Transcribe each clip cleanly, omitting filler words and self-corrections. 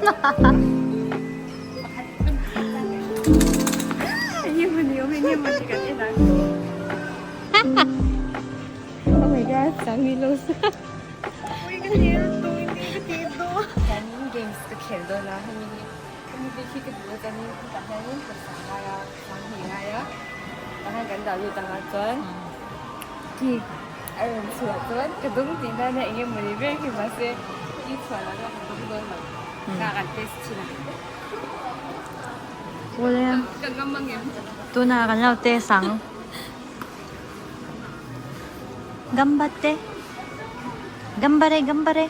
Oh my god, sang ni lo sa. Chuanin games ka khel dawn a, hemi hi hemi bik hi ka duh a chuanin hetah hianin pawisa ngai a, sanghnih ngai a, tah hian kan dah lut ang a chuan khi a rawn chhuah chuan ka dawng tih nan a eng emawni ber khi mahse i chhuah loh chuan ka dawng dawn lo ka kan test thin ang. Ka ngam ang em? Tunah kan lo test ang. Gambatte. Gambare gambare.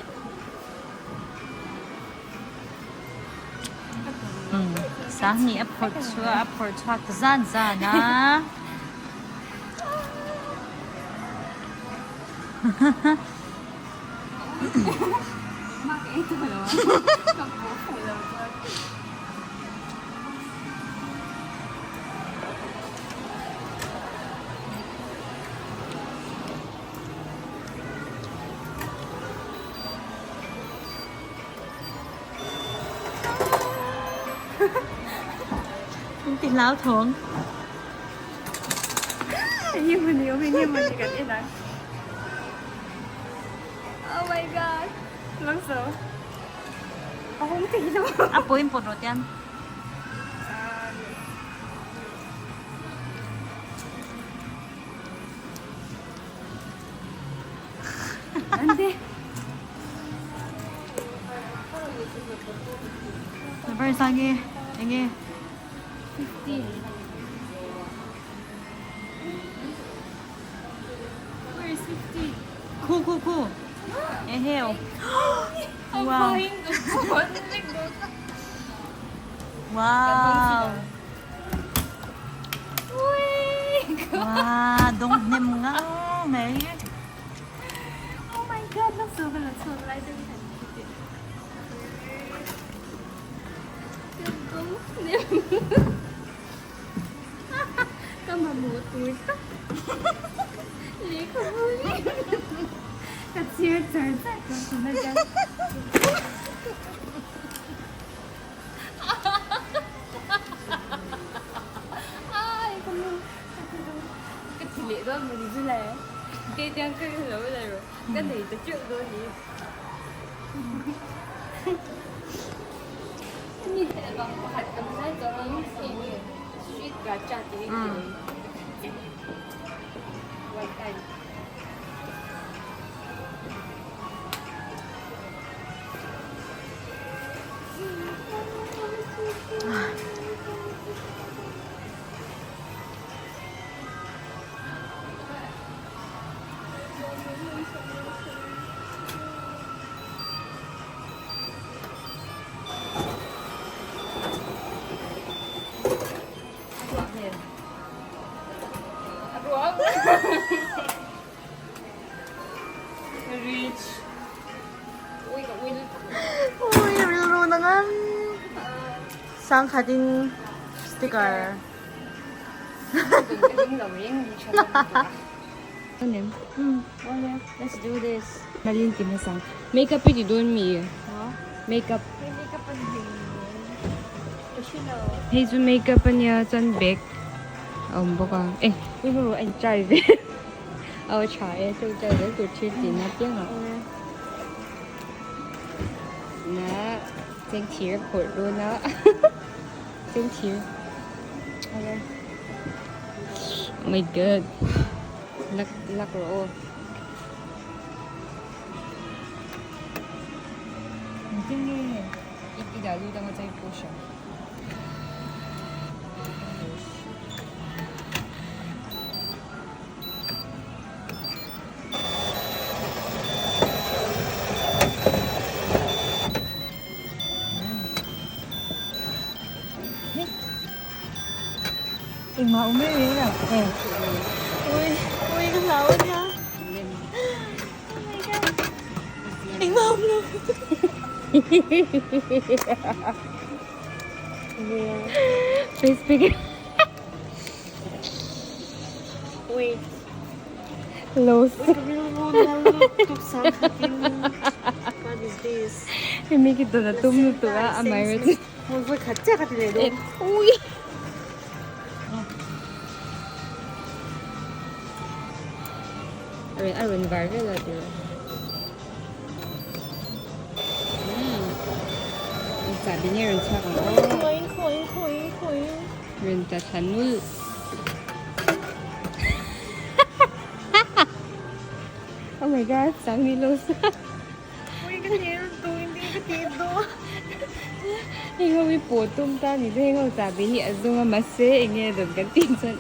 Sanghnih a phawrh chhuah a phawrh chhuak ta zan zan a. Min ti hlau thawng. Oh my god. Lang so. A hung thei lo. A pawhin pawt rawh tian. Number sang nge eng nge? 15. Where is 15? Khu khu khu. Eheu. Wow. Wow. Wow, dawng hnem ngang mai. Oh my god, lak so ka la chhuak lai deuh hian khi Dawng hnem. Ka mamawh tur tak. Lehkhabu hi ka chhiar char char tawh thin a chuan. Ka ti leh dawn mawni chu le. Kei tiang ka ring lo le rawh. Ka nei ta teuh dawn ni. Mi bang pakhat ka hmai chuan in eng nge street gacha tih hi ka ti. One time. Rich. Ui ka ui lutuk. Ui rilru na ngan. Sangkhatin sticker. Let's do this. Nalin ti hmasa. Makeup i ti dawn mi? Makeup. Makeup an hei. Ka hre lo. Hei chu makeup ania chuan bag a awm bawk a. Eh ui ho a in chai ve. Aw tha e chu chai zel tur thil tih na piang ah. Na cheng thir a phawrh dawn a. Cheng thir. Oh my god. Lak lak rawh aw. Engtin nge? I i dah lut anga chai push ang. Engmah awm reng reng lo. Eh. Ui, ui ka hlau ania. Oh my god. Engmah awm lo. Face pic. Wait. Los. What is this? Hemi khi tawn a tum lutuk a amaherawhchu Vawi khat chiah ka ti leh dawn. Ui! A rawn a rawn var vel a tiraw. Umm chahbi nge rawn chhuak ang aw. Khawi khawi khawi khawi. Rawn ta thla nulh. Oh my god, sang ni lo sa. Ui ka ti ru in ding ka ti do. Hei ho hi pawh tum ta ni chu hei ho chahbi hi a zum a mahse enge dawn kan tih chuan.